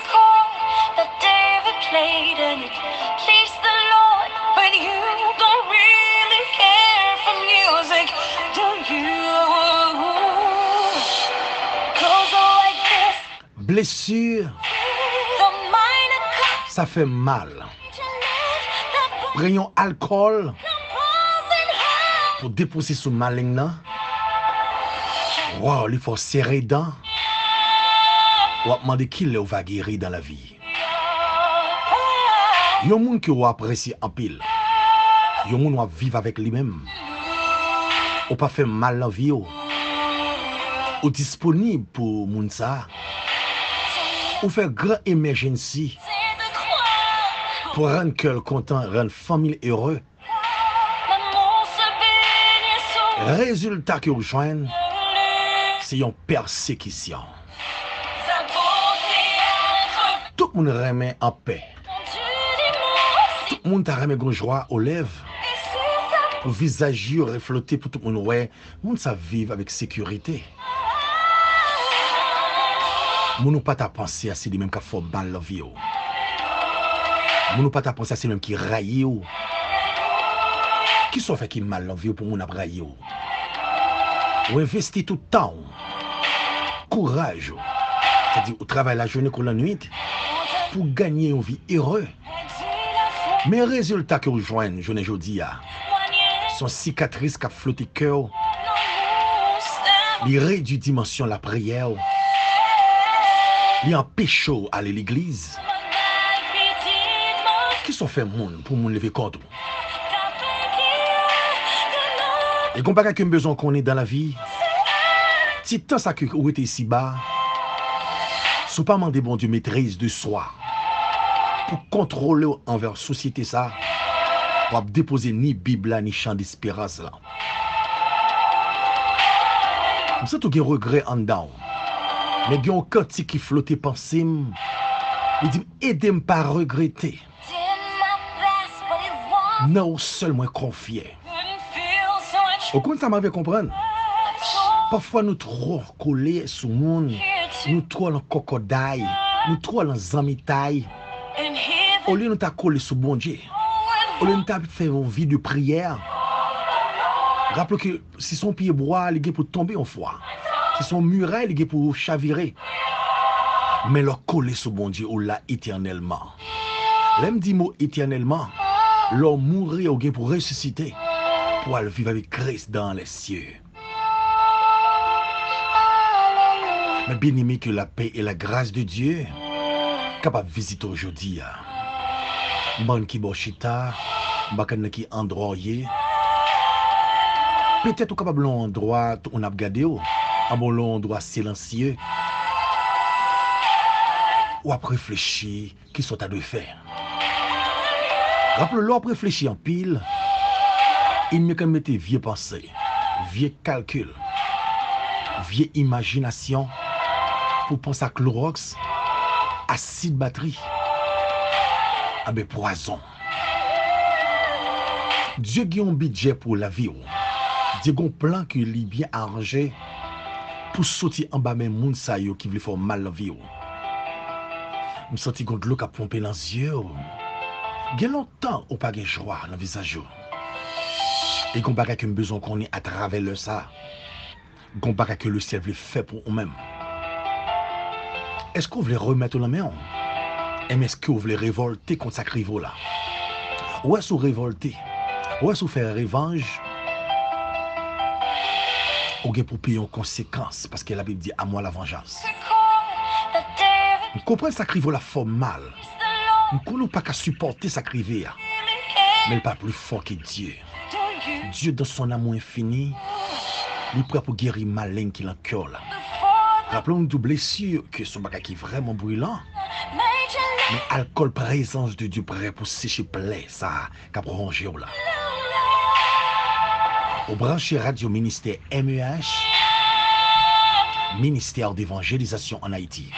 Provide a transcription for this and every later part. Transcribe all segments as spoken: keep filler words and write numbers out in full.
Chord that David played and it pleased the Lord, but you don't really care for music, do you? Goes like this. Blesi, the minor chord, sa fè mal. Pran yon alkòl pou depouse sou maleng nan. Waw, li fè w sere dan. W ap mande kilè w va geri dan lavi. Yon moun ke w apresye anpil. Yon moun w ap viv avèk li menm. Ou pa fè mal nan vi w. Ou disponib pou moun sa. Ou fè gran emergency pou rann kè l kontan, rann fanmi l ere. Rezilta ke w jwenn, se yon pèsekisyon. Tout moun renmen anpè. Tout moun ta renmen gon jwa o lèv. Pou vizaj yo reflete, pou tout moun wè, moun sa viv avèk sekirite. Moun ou pa ta panse a, se li menm k ap fè w mal nan vi w. Moun ou pa ta panse a, se li menm ki rayi w. Kisa w fè ki mal nan vi w pou moun ap rayi w? Ou envesti tout tan w, kouraj ou, sètadi ou travay lajounen kou lannwit pou ganye yon vi ere. Men rezilta ke w jwenn jounen jodi a, se yon sikatris k ap flote kè w. Li redui dimansyon lapriyè w. Li anpeche w ale legliz. Kisa w fè moun pou moun leve kont ou? E gon bagay ke m bezwen w konnen dan lavi, ti tan sa ke ou rete isiba, si w pa mande Bondye metriz de swa pou kontwole w anvè sosyete sa, w ap depoze ni Bib la, ni chan desperans lan. M santi w gen regrè anndan w. Men gen yon kantik ki flote panse m. Li di m, ede m pa regrete. Nan ou sèl mwen konfye. Ou konn sa m anvi konprann? Pafwa nou twò kole sou moun, nou twò nan kòkòday, nou twò nan zanmitay. Olye nou ta kole sou Bondye, olye nou ta fè yon vi de priyè, raple ke si se yon pye bwa, li gen pou tonbe yon fwa. Si se yon miray, li gen pou chavire. Men lè w kole sou Bondye, ou la etènèlman. Lè m di mo etènèlman, lè w mouri, ou gen pou resisite pou al viv avèk Kris dans les cieux. Mes bien-aimés, que la paix et la grâce de Dieu kapab vizite w jodi a. Bann ki bò chita, m pa konn nan ki andwa w ye. Petèt ou kapab nan yon andwa tout moun ap gade w, anben w nan yon andwa silansye. W ap reflechi kisa w ta dwe fè. Raple w, lè w ap reflechi anpil, ènmi an ka mete vye panse, vye kalkil, vye imajinasyon pou panse a klowòks, asid batri, anben pwazon. Dye gen yon bidjè pou lavi w. Dye gen yon plan ke li byen aranje pou soti anba men moun sa yo ki vle fè w mal nan vi w. M santi gon dlo k ap ponpe nan zye w. Gen lontan ou pa gen jwa nan vizaj ou. E gon bagay ke m bezwen w konnen atravè lè sa. Gon bagay ke lesyèl vle fè pou ou menm. Èske w vle remèt ou nan men w? Enben èske w vle revòlte kont sa k rive w la? Ou wè si w revòlte, ou wè si w fè revanj, ou gen pou peye yon konsekans, paske Labib di, à moi la vengeance. M konprann sa k rive w la fè w mal. M konnen w pa ka sipòte sa k rive a. Men l pa pli fò ke Dye. Dye, dans son amour infini, li prè pou geri maleng ki lan kè w la. Raple w, m di w blesi ke se yon bagay ki vrèman brilan. Men alkòl prezans de Dye prè pou seche plè sa a k ap wonje w la. Ou branche radyo Ministè M E H, Ministère d'Évangélisation en Haïti.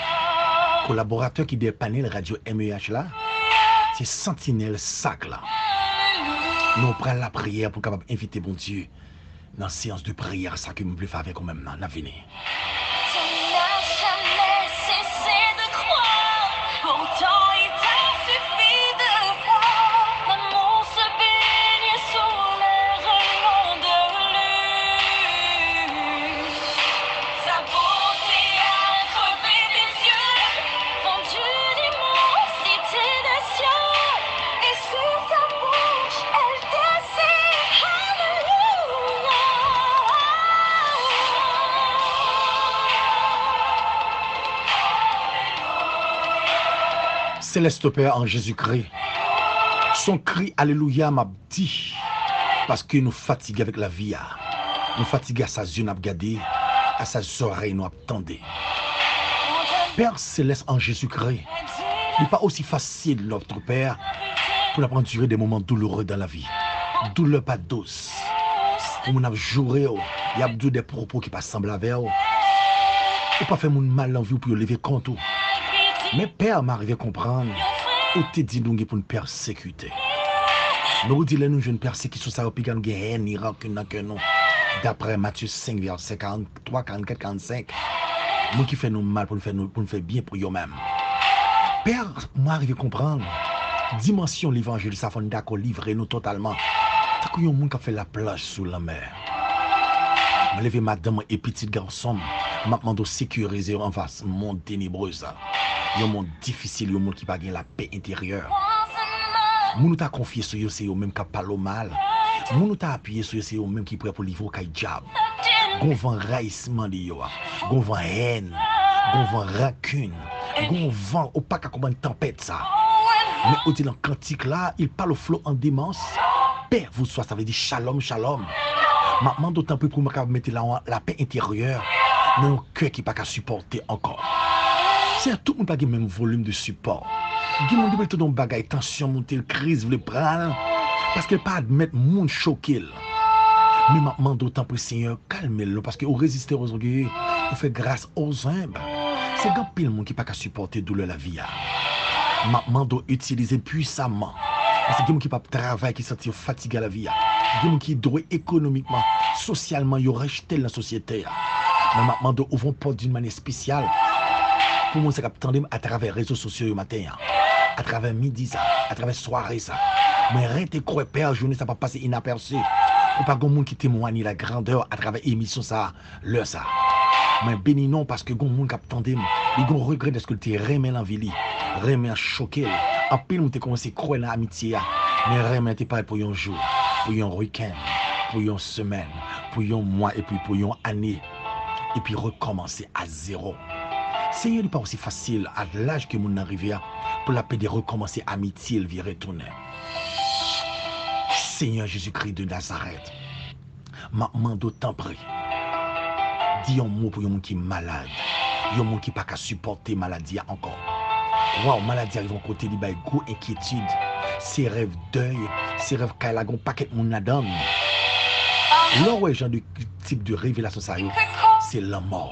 Kolaboratè ki dèyè panèl radyo M E H la, se Santinèl Sak la. Nou pral lapriyè pou kapab envite Bondye nan seyans de priyè sa ke m vle fè avèk ou menm nan, n ap vini. Céleste Père, en Jésus-Christ, se yon kri alelouya m ap di, paske nou fatige avèk lavi a. Nou fatige a sa zye n ap gade, a sa zòrèy nou ap tande. Père Céleste, en Jésus-Christ, li pa osi fasil, notre Père, pou n ap andire de moman douloureux dans la vie. Doulè pa dous. Pou moun ap joure w, y ap di w de pwopo ki pa sanble avè w. Ou pa fè moun mal nan vi w pou yo leve kont ou. Men Pè, m arive konprann, ou te di nou gen pou n pèsekite. Men ou di lè nou jwenn pèsekisyon sa yo, piga nou gen hèn, ni rankin nan kè nou. Daprè Matye senk, vèsè karant twa, karannkat, karannsenk. Moun ki fè nou mal pou n fè nou, pou n fè byen pou yo menm. Pè, mwen arive konprann dimansyon levanjil sa, fò n dakò livre nou totalman. Tankou yon moun k ap fè laplanch sou lanmè. Mwen leve madanm mwen e pitit gason m, m ap mande w sekirize yo anfas mond tenebre sa. Yon mond difisil, yon mond ki pa gen lapè enteryè. Moun ou ta konfye sou yo, se yo menm k ap pale w mal. Moun ou ta apiye sou yo, se yo menm ki prè pou livre w kay dyab. Gon van rayisman deyò a. Gon van hèn. Gon van rankin. Gon van ou pa ka konprann tanpèt sa. Men ou di nan kantik la, il parle au flot en démence. Paix vous soit, sa vle di shalom, shalom. M ap mande w tanpri pou mwen kapab mete la, lapè enteryè nan yon kè ki pa ka sipòte ankò. Se tout moun pa gen menm volim de sipò. Gen moun depi l tande yon bagay, tansyon monte l, kriz vle pran l, paske l pa admèt moun choke l. Men m ap mande w tanpri, Senyè, kalme l non, paske ou reziste aux orgueilleux, ou fè gras aux humbles. Se gen anpil moun ki pa ka sipòte doulè lavi a. M ap mande w itilize pwisaman. Paske gen moun ki p ap travay, ki santi yo fatige a lavi a. Gen moun ki dwe ekonomikman, sosyalman, yo rejte l nan sosyete a. Men m ap mande w ouvri yon pòt d'une manière spéciale pou moun sa k ap tande m atravè rezo sosyo yo maten an, atravè midi sa, atravè sware sa. Mwen rete kwè, Pè, jounen sa p ap pase inapèsi. Pou pa gen moun ki temwanye la grandè atravè emisyon sa, lè sa. Mwen beni non w paske gon moun k ap tande m, li gon regrè dèske l te renmen lavi li. Renmen an choke l. Anpil moun te kòmanse kwè nan amitye a, men renmen an te parèt pou yon jou, pou yon wikenn, pou yon semèn, pou yon mwa, epi pou yon ane, epi rekòmanse a zewo. Senyè, li pa osi fasil a laj ke moun nan rive a pou l ap pede rekòmanse amitye l vire tounen. Senyè Jezikri de Nazarèt, m ap mande w tanpri, di yon mo pou yon moun ki malad, yon moun ki pa ka sipòte maladi a ankò. Waw, maladi a rive yon kote, li bay gwo enkyetid. Se rèv dèy, se rèv kay la, gen yon pakèt moun ladan l. Lè w wè jan de tip de revelasyon sa yo, se lanmò.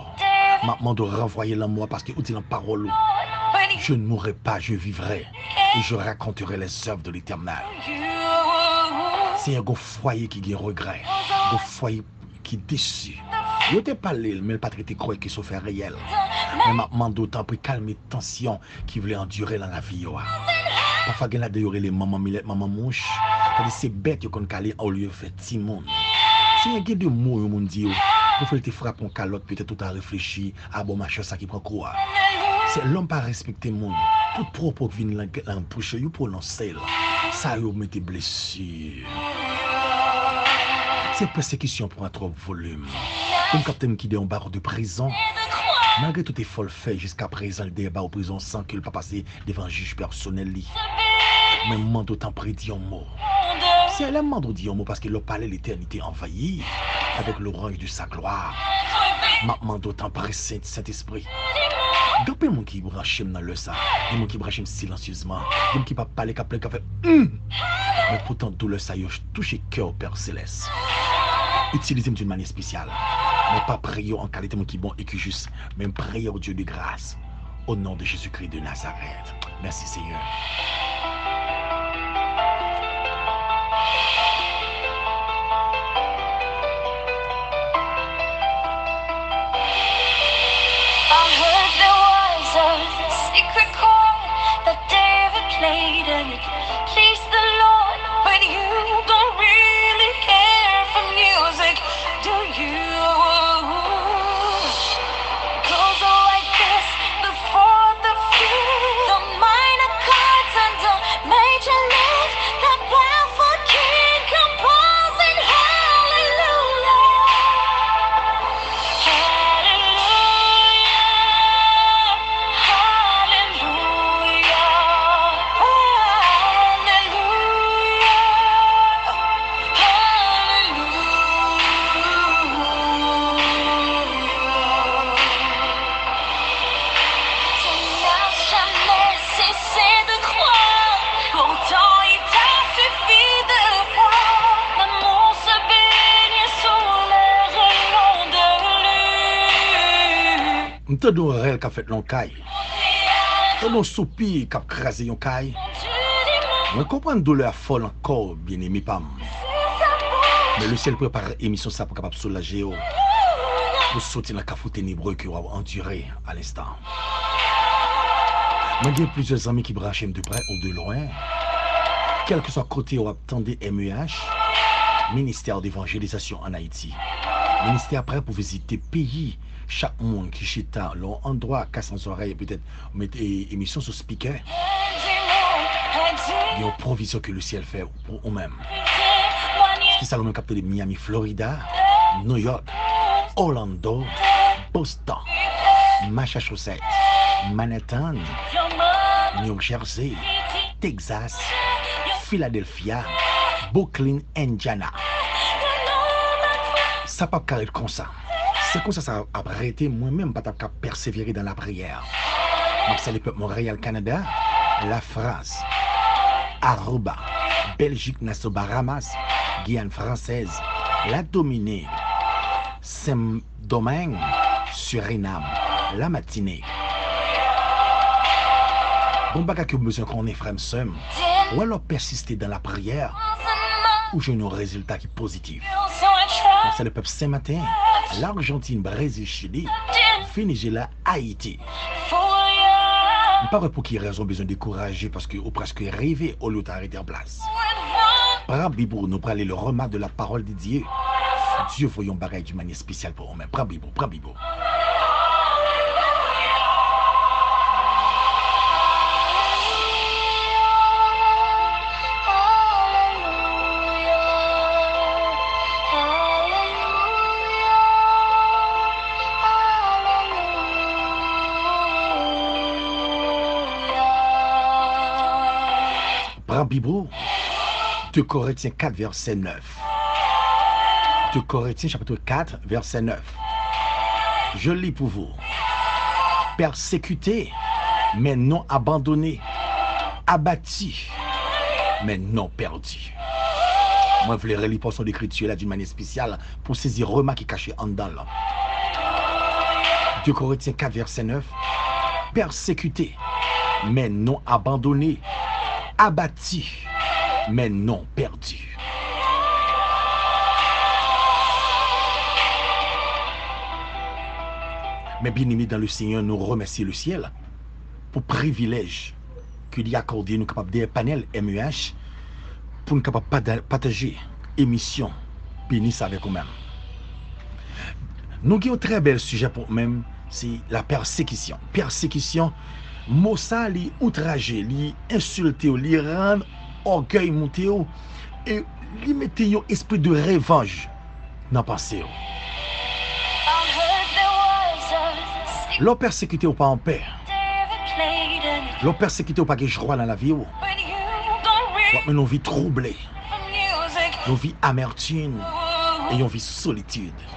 M ap mande w ranvwaye lanmò a, paske ou di nan pawòl ou, je ne mourrai pas, je vivrai, et je raconterai les œuvres de l'Éternel. Senyè, gon fwaye ki gen regrè, gon fwaye ki desi. Yo te pale l, men l pa t rete kwè ke se yon fè reyèl. Men m ap mande w, tanpri, kalme tansyon ki vle andire nan lavi yo a. Pafwa gen ladan yo rele manman milèt, manman mouch. Tandis se bèt yo konn kale olye yo fè timoun. Senyè, gen de mo yon moun di yo, pou fè l te frape yon kalòt, petèt ou ta reflechi, a bon machè sa ki pran kou a. Se lòm pa respekte moun. Tout pwopo k vin nan, nan bouch yo, yo pwononse l. Sa yo mete blesi. Se pèsekisyon pran twòp volim. Pou m kapte m ki de yon bawo de prizon. Malgre tout efò l fè jiska prezan, li dèyè bawo prizon san ke l pa pase devan jij pèsonèl li. Men m mande w tanpri di yon mo. Se lè m mande w di yon mo, paske lè w pale, letènite anvayi avèk loranj de sa glwa. M ap mande w tanpri, Sen-, Sentespri. Gen anpil moun ki branche m nan lè sa. Gen moun ki branche m silansyezman. Gen moun ki pa pale, k ap plede, k ap fè, hmm! Men poutan doulè sa yo touche kè w, Pè Selès. Itilize m d'une manière spéciale. Mwen pa priye w an kalite moun ki bon e ki jis, men m priye w, Dye de gras, au nom de Jésus-Christ de Nazareth. Merci, Seigneur. I heard there was a secret chord that David played and it pleased the Lord, but you don't really care for music, do you? Goes like this, the fourth, the fifth, the minor chords and the major lift, the powerful king composing hallelujah. Hallelujah, hallelujah. Tande yon rèl k ap fèt nan yon kay. Tande yon soupi k ap kraze yon kay. Mwen konprann doulè a fò nan kò w, byeneme pa m. Men lesyèl prepare emisyon sa pou kapab soulaje w, pou soti nan kafou tenebre ke w ap andire a lenstan. Mwen gen plizyè zanmi ki branche m de prè ou de lwen. Kèlkeswa kote w ap tande M E H, Ministère d'Évangélisation en Haïti. Ministè a prè pou vizite peyi. Chak moun ki chita lè w andwa, kase yon zòrèy, petèt mete emisyon sou spikè. Gen yon pwovizyon ke lesyèl fè pou ou menm. Espesyalman nou menm k ap tande Miami, Florida, New York, Orlando, Boston, Massachusetts, Manhattan, New Jersey, Texas, Philadelphia, Brooklyn, Indiana. Sa p ap ka ret konsa. Si konsa sa ap rete, mwen menm m pa t ap ka pèsevere dan lapriyè. M ap salye pèp Monreyal, Kanada, Lafrans, Aruba, Bèljik, Nassau, Bahamas, Giyàn Fransèz, Ladominik, Sen Domeng, Sirinam, Lamatinik. Bon bagay ke w bezwen konnen, frè m, sè m. Wè lè w pèsiste dan lapriyè, ou jwenn yon rezilta ki pozitif. Konsa le pèp Senmaten, Lajantin, Brezil, Chili, Venezyela, Ayiti. M pa wè pou ki rezon w bezwen dekouraje paske ou prèske rive olye w ta rete an plas. Pran Bib ou, nou prale le remas de la parole de Dieu. Dye voye yon bagay di manyè espesyal pou ou menm. Pran Bib ou, pran Bib ou. Pran Bib ou. De Korentyen kat, vèsè nèf. De Korentyen, chapitre quatre, verset neuf. Je lis pour vous. Persécutés, mais non abandonnés. Abattus, mais non perdus. Mwen vle reli pòsyon lekriti la d'une manière spéciale pou sezi remak ki kache anndan l. De Korentyen kat, vèsè nèf. Persécutés, mais non abandonnés. Abattus, mais non perdus. Men byeneme dan le Senyè, nou remèsye le syèl pou privilèj ke li akòde nou kapab dèyè panèl M E H, pou nou kapab pata-, pataje emisyon Beni sa avèk ou menm. Nou gen yon trè bèl sijè pou ou menm, se la pèsekisyon. Pèsekisyon, mo sa li outraje, li ensilte w, li rann ògèy moute w, e li mete yon espri de revanj nan panse w. Lè w pèsekite, w pa anpè. Lè w pèsekite, w pa gen jwa nan lavi w. W ap mennen yon vi twouble, yon vi amètim, e yon vi solitid.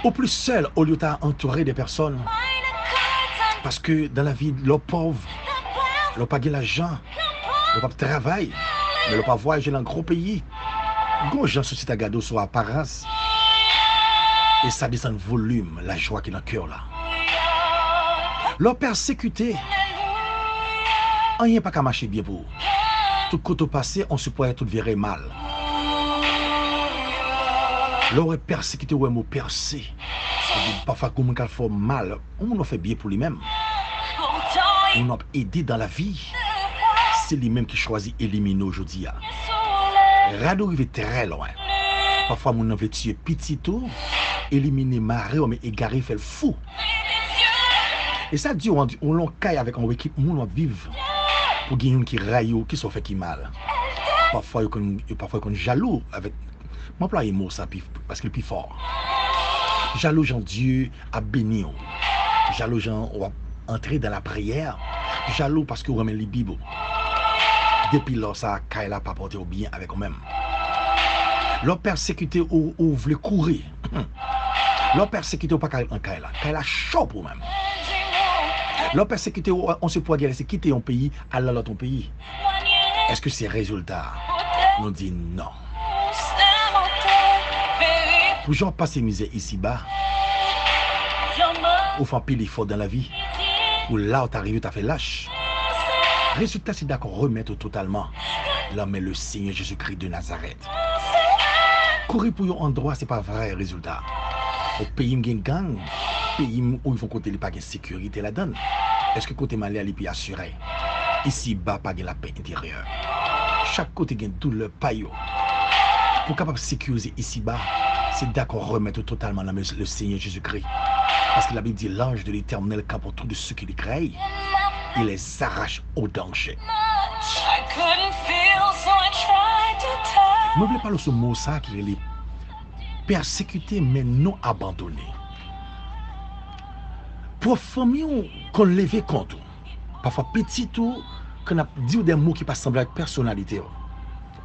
Ou plis sèl olye w ta antoure de pèsòn. Paske dan lavi, lè w pòv, lè w pa gen lajan, lè w p ap travay, men lè w pa vwayaje nan gwo peyi, gon jan sosyete a gade w sou aparans, e sa desann volim lajwa ki nan kè w la. Lè w pèsekite, anyen pa ka mache byen pou ou. Tout kote w pase, on sipwè tout vire mal. Lè w wè pèsekite, w wè mo pèse. Pafwa, gon moun k al fè w mal, yon moun w ap fè byen pou li menm, moun w ap ede dan lavi, se li menm ki chwazi elimine w jodi a. Rad ou rive trè lwen. Pafwa, moun nan vle tiye pitit ou, elimine mari w, men egare, fè l fou. E sa di w, yon lon kay avèk yon ekip moun w ap viv. Pou gen youn ki rayi w, kisa w fè ki mal? Pafwa, yo konn, yo, pafwa, yo konn jalou avèk, m anplwaye mo sa pi, paske l pi fò. Jalou jan Dye ap beni w. Jalou jan w ap antre dan lapriyè. Jalou paske w renmen li Bib ou. Depi lè sa, kay la pa pote w byen avèk ou menm. Lè w pèsekite, ou, ou vle kouri. Lè w pèsekite, ou pa ka ret nan kay la. Kay la cho pou ou menm. Lè w pèsekite, ou, on sipwè gen lè se kite yon peyi, al nan lòt yon peyi. Èske se rezilta a? Nou di non. Pou jan w ap pase mizè isiba, Ou fè anpil efò dan lavi pou la ou ta rive ou ta fè lach. Rezilta se dakò remèt ou totalman lan men le Senyè Jezikri de Nazarèt. Kouri pou yon andwa se pa vrè rezilta. O peyi m gen gang, peyi m ou rive yon kote li pa gen sekirite ladan l. Èske kote m ale a li pi asire? Isi ba pa gen lapè enteryè. Chak kote gen doulè pa yo. Pou kapab sekirize isi ba, se dakò remèt ou totalman nan men le Senyè Jezikri. Paske Labib di, l'ange de l'Éternel campe autour de ceux qui le craignent et les arrache au danger. Mwen vle pale sou mo sa ki rele pèsekite men non abandone. Pwòp fanmi w konn leve kont ou. Pafwa pitit ou konn ap di w de mo ki pa sanble ak pèsonalite w.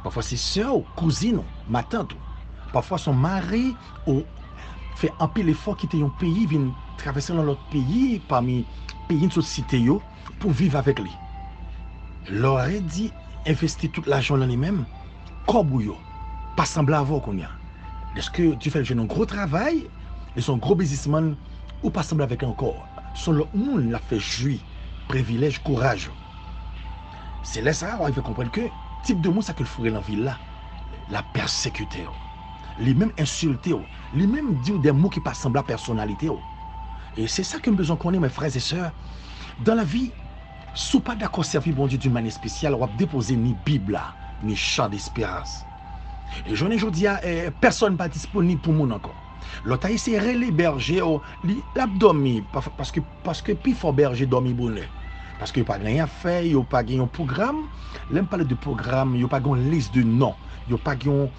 Pafwa se sè w, kouzin ou, matant ou. Pafwa se yon mari ou fè anpil efò kite yon peyi vin travèse nan lòt peyi pami peyi n sot site yo pou viv avèk li. Lè w redi envesti tout lajan w nan li menm, kòb ou yo pa sanble avè w kounye a. Dèske Dye fè l jwenn yon gwo travay, li se yon gwo biznismann, ou pa sanble avèk li ankò. Se yon lòt moun l ap fè jwi privilèj, kouraj ou. Se lè sa a w a rive konprann ke tip de moun sa ke l foure nan vi l la, l ap pèsekite w. Li menm ensilte w. Li menm di w de mo ki pa sanble a pèsonalite w. E se sa ke m bezwen konnen, mes frères et sœurs. Dan lavi, si w pa dakò sèvi Bondye d'une manière spéciale, w ap depoze ni Bib la, ni Chant d'Espérance. E jounen jodi a, eh, pèsonn pa disponib pou moun ankò. Lè w ta eseye rele bèje w, li, l ap dòmi, pa, paske, paske pifò bèje dòmi bonè. Paske yo pa gen anyen ap fè, yo pa gen yon pwogram. Lè m pale de pwogram, yo pa gen yon lis de non. Yo pa gen yon,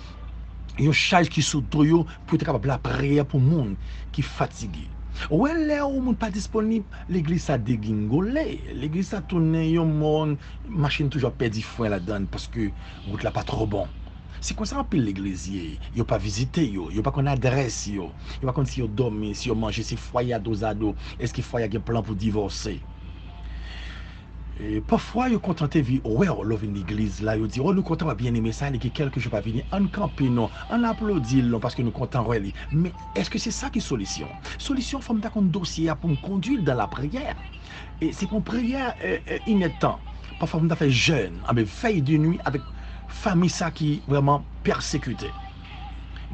yon chaj ki sou do yo pou yo te kapab lapriyè pou moun ki fatige. Ou wè lè yon moun pa disponib, legliz sa degringole. Legliz sa tounen yon mòn, machin toujou ap pèdi fren ladan l paske wout la pa twò bon. Se konsa anpil legliz ye. Yo pa vizite yo, yo pa konn adrès yo, yo pa konn si yo dòmi, si yo manje, si fwaye a dozado, èske fwaye a gen plan pou divòse. E, pafwa, yo kontante vi wè w lè w vin legliz la, yo di, "O, nou kontan wè byeneme sa, li gen kèlke jou pa vini, ann kanpe non, ann aplodi l non, paske nou kontan wè li." Men, èske se sa ki solisyon? Solisyon, fò m ta konn dosye a pou m kondui l dan lapriyè. E se pa yon priyè, e, e, inèdtan. Pafwa, fò m ta fè jèn, anben, vèy de nwi avèk fanmi sa ki vrèman pèsekite.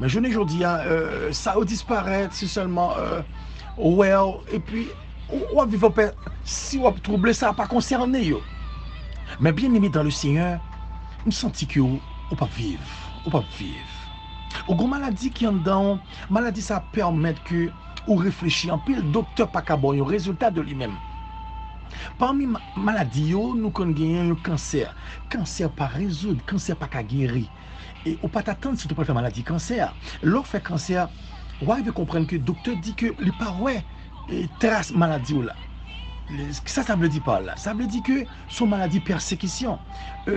Men jounen jodi a, e, sa yo disparèt, se sèlman, e, ou wè w, epi ou, w ap viv anpè, si w ap twouble, sa pa konsène yo. Men byeneme dan le Senyè, m santi ke w, ou p ap viv, ou p ap viv. Ou gon maladi ki anndan w, maladi sa pèmèt ke ou reflechi anpil, doktè pa ka ba w yon rezilta de li menm. Pami ma-, maladi yo, nou konn genyen yon kansè. Kansè pa rezoud, kansè pa ka geri. E ou pa t atann si w te pral fè maladi kansè. Lè w fè kansè, w a rive konprann ke doktè di ke li pa wè, e, tras maladi w la. Sa sa vle di pa la? Sa vle di ke se yon maladi pèsekisyon. E,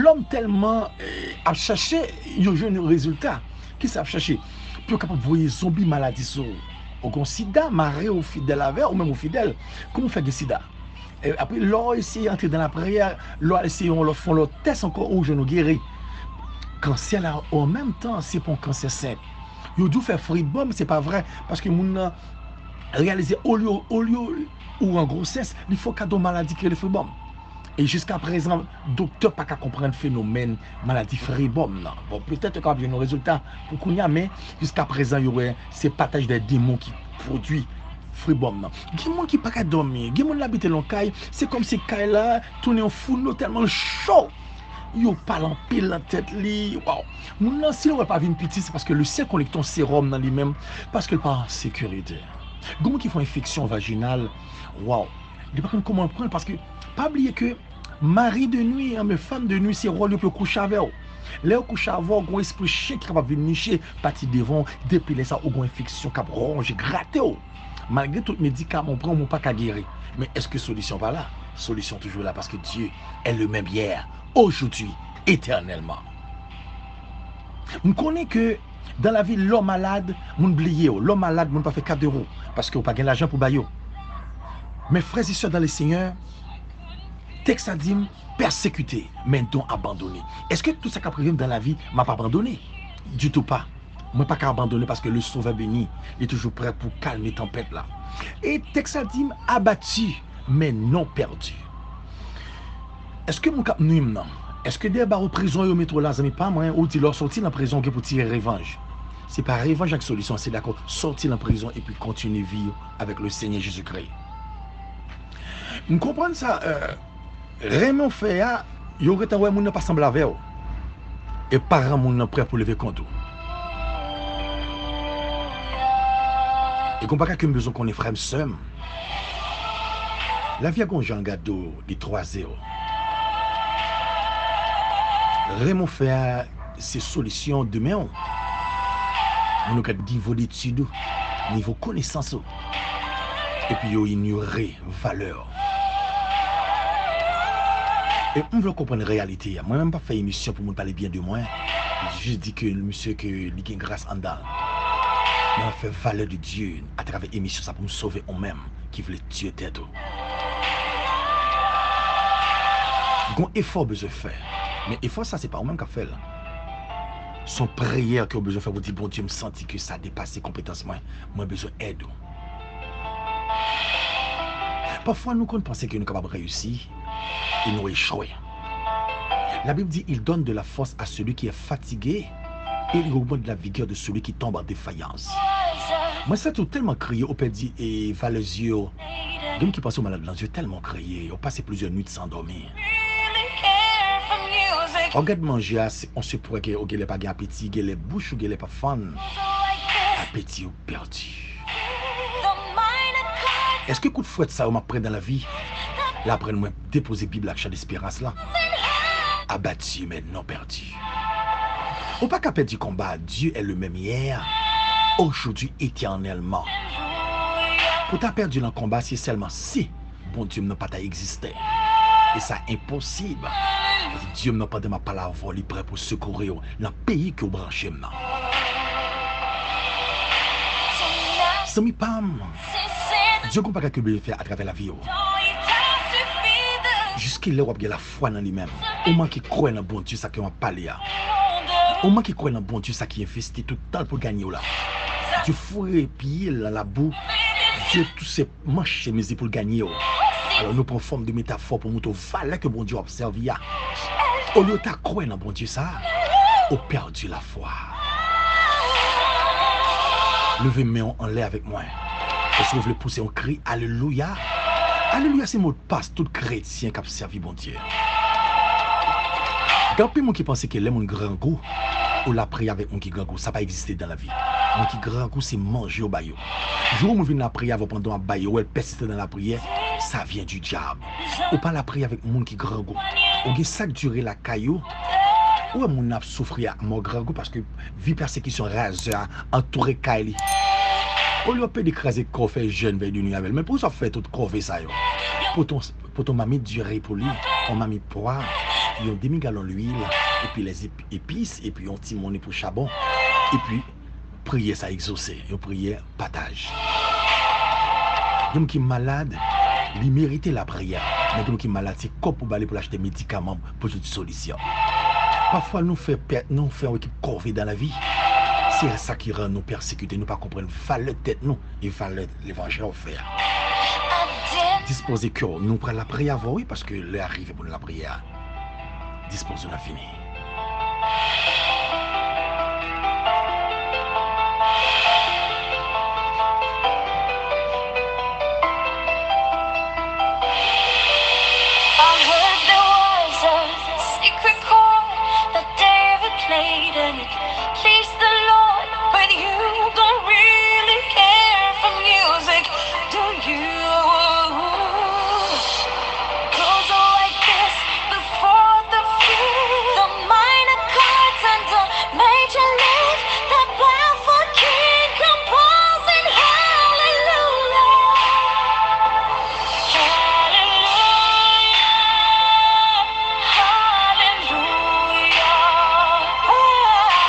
lòm tèlman, e, ap chache, yo jwenn yon rezilta. Kisa ap chache? Pou yo kapab voye zonbi maladi sou ou. Ou gon sida, mare w fidèl avè, ou menm ou fidèl. Kòman w fè gen sida? E apre, lè w eseye antre dan lapriyè, lè w al eseye yon lòt, fè yon lòt tès ankò, ou jwenn ou geri. Kansè la, an menm tan, se pa yon kansè senp. Yo di w fè fribòm, se pa vrè, paske moun nan reyalize, olye, olye ou an gwosès, li fè w kado maladi ki rele fribòm. E jiska prezan, doktè pa ka konprann fenomèn maladi fribòm nan. Bon, petèt yo kapab jwenn yon rezilta pou kounye a, men jiska prezan, yo wè se pataj de demon ki pwodui fribòm nan. Gen moun ki pa ka dòmi, gen moun l abite nan kay, se kòmsi kay la tounen yon founo tèlman l cho. Yo pale anpil nan tèt li. Waw. Moun nan, si l wè l pa vin piti, se paske le sè konekte yon sewòm nan li menm, paske l pa an sekirite. Gen moun ki fè yon enfeksyon vajinal, waw. Li pa konn kòman l pran l, paske pa bliye ke mari de nwi, anben fanm de nwi, se wòl yo pou yo kouche avè w. Lè yo kouche avè w, gon espri chen ki kapab vin niche pati devan w, depi lè sa, ou gon enfeksyon k ap wonje, grate w. Malgre tout medikaman w pran, ou pa ka geri. Men èske solisyon pa la? Solisyon toujou la, paske Dieu est le même hier, aujourd'hui, éternellement. M konnen ke dan lavi, lè w malad, moun bliye w. Lè w malad, moun pa fè kado w, paske w pa gen lajan pou ba yo. Men frè e sè dan le Senyè, tèks la di m, pèsekite, men non abandone. Èske tout sa k ap rive m dan lavi, m ap abandone? Ditou pa. Mwen pa ka abandone paske le Sauveur beni, li toujou prè pou kalme tanpèt la. E tèks la di m, abattu, mais non perdu. Èske moun k ap nwi m nan? Èske dèyè bawo prizon yo mete w la, zanmi pa mwen, ou di lè w sòti nan prizon, w gen pou tire revanj? Se pa revanj k solisyon an, se dakò, sòti nan prizon epi kontinye vi w avèk le Seigneur Jésus-Christ. M konprann sa, euh, renmen w fè a, yo gentan wè moun nan pa sanble avè w. E paran moun nan prè pou leve kont ou. E gon bagay ke m bezwen konnen, frè m, sè m. Lavi a gon jan l gade w, li twaze w. Renmen w fè a, se solisyon demen w. Moun yo gade nivo detid ou, nivo konesans ou. Epi yo inyore valè w. E m vle w konprann reyalite a. Mwen menm m p ap fè emisyon pou moun pale byen de mwen. Jis di ke misye ke li gen gras anndan l. Mwen m ap fè valè de Dye atravè emisyon sa pou m sove ou menm ki vle tiye tèt ou. Gon efò w bezwen fè. Men efò sa se pa ou menm k ap fè l. Se yon priyè ke w bezwen fè pou di, Bondye, m santi ke sa depase konpetans mwen. Mwen bezwen èd ou. Pafwa nou konn panse ke nou kapab reyisi e nou echwe. La Bible dit, il donne de la force à celui qui est fatigué et il augmente la vigueur de celui qui tombe en défaillance. Mwen santi w tèlman kriye, ou pèdi e valè zye w. Gen moun ki panse w malad nan zye tèlman w kriye, ou pase plizyè nwit san dòmi. W ap gad manje a, se, on se pwè ke ou genlè pa gen apeti, genlè bouch ou genlè pa fann. Apeti ou pèdi. Èske kout fwèt sa yo m ap pran nan lavi la aprann mwen depoze Bib la ak chan desperans lan? Abattu, mais non perdu. Ou pa ka pèdi konba a, Dieu est le même hier, aujourd'hui, éternellement. Pou ta pèdi nan konba, se sèlman si Bondye m nan pa ta egziste. E sa enposib. Paske Dye m nan, pandan m ap pale avè w, li prè pou sekouri w nan peyi ke w branche m nan. Zanmi pa m, Dye gon bagay ke l bezwen fè atravè lavi w. Jiskilè w ap gen lafwa nan li menm? Ou manke kwè nan Bondye sa ke m ap pale a? Ou manke kwè nan Bondye sa ki envesti tout tan l pou l ganye w la? Dye foure pye l nan labou. Dye touse manch chemiz li pou l ganye w. Alò, nou pran fòm de metafò pou montre w valè ke Bondye w ap sèvi a. Olye w ta kwè nan Bondye sa a, ou pèdi lafwa. Leve men w anlè avèk mwen. Èske w vle pouse yon kri alelouya? Alelouya se modpas tout kretyen k ap sèvi Bondye. Gen anpil moun ki panse ke lè moun grangou, ou lapriyè avèk moun ki grangou. Sa pa egziste nan lavi. Moun ki grangou, se manje yo ba yo. Jou yon moun vin lapriyè avè w pandan w ap ba yo, ou wè l pèsiste nan lapriyè, ça vient du diable. Ou pa lapriyè avèk moun ki grangou. Ou gen sa k dire lakay ou. Ou wè moun nan ap soufri ak mò grangou paske vi pèsekisyon razè a antoure kay li. Olye w pede kraze kò w fè jèn vèy de nwi avè l. Men poukisa w fè tout kòve sa yo? Pote yon, pote yon mamit diri pou li, yon mamit pwa, yon demi galon lwil, epi lè epis, epi yon ti moni pou chabon, epi priyè sa egzose, yon priyè pataj. Yon moun ki malad, li merite lapriyè. Men gen moun ki malad, se kòb pou ba li pou l achte medikaman pou jwenn solisyon. Pafwa nou fè pè, nou fè yon ekip kòve dan lavi. Se sa ki rann nou pèsekite, nou pa konprann valè tèt nou e valè levanjil w fè a. Dispoze kè w, nou pral lapriyè avè w, wi, paske lè a rive pou nou lapriyè a. Dispoze w, n ap fini. I heard there was a secret chord that David played and it pleased the Lord, but you don't really care for music, do you? Goes like this, the fourth, the fifth, the minor chords and the major lift, the powerful king composing hallelujah. Hallelujah, hallelujah, hallelujah, hallelujah.